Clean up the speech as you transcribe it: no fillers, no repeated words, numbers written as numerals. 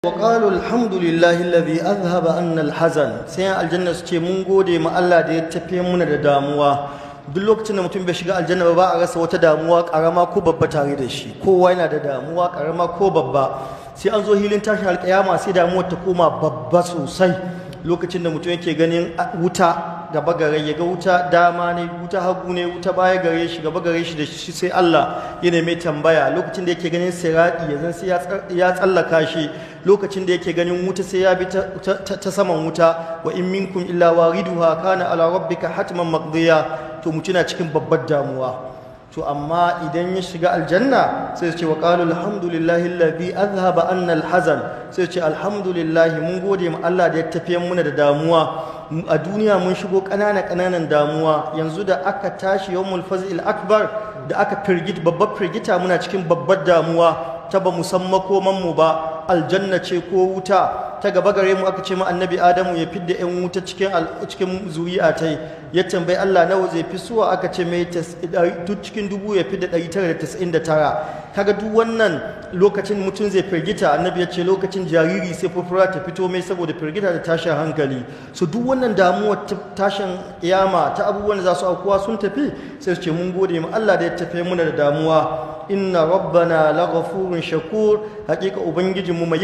Wa qalu alhamdulillahi alladhi azhaba anna alhazan, sai aljanna su ce mun gode ma Allah da ya tafi muna da damuwa. Duk lokacin da mutum bai shiga aljanna ba, ba a rasa wata damuwa karama ko babba tare da shi. Kowa yana da damuwa karama ko babba. Sai an zo hilin tashin alkiyama sai damuwar ta koma babba sosai. Lokacin da mutum yake ganin wuta gaba gare ya ga wuta dama ne, wuta hagu ne, wuta baya gare shi, gaba gare shi da shi sai Allah ya neme tambaya. Lokacin da yake ganin siradi yanzu sai ya tsallaka shi. Lokacin da yake ganin wuta sai ya bi ta saman wuta. Wa in minkum illa wariduha kana ala rabbika hatman maqdiya. To mutum na cikin babbar damuwa. To amma idan ya shiga aljanna sai su ce wa qalu alhamdulillahi alladhi azhaba anna alhazan, sai su ce alhamdulillahi, mun gode ma Allah da ya tafiye muna da damuwa. A duniya mun shigo ƙanana ƙananan damuwa, yanzu da aka tashi yawmul fazil akbar, da aka firgit babbar firgita, muna cikin babbar damuwa ta ba mu san makoman mu ba, aljanna ce ko wuta. Ta gaba gare mu aka ce ma Annabi Adamu ya fidda yan wuta cikin zuri'a tai, ya tambayi Allah nawa zai fi suwa, aka ce mai duk cikin 1000 ya fidda 999. Kaga duk wannan lokacin mutum zai firgita. Annabi ya ce lokacin jariri sai furfura ta fito mai saboda firgita da tashin hankali. So duk wannan damuwar tashin kiyama ta abubuwan da za su aukuwa sun tafi, sai su ce mun gode ma Allah da ya tafi muna da damuwa. Inna rabbana laghafurun shakur, hakika ubangijinmu mai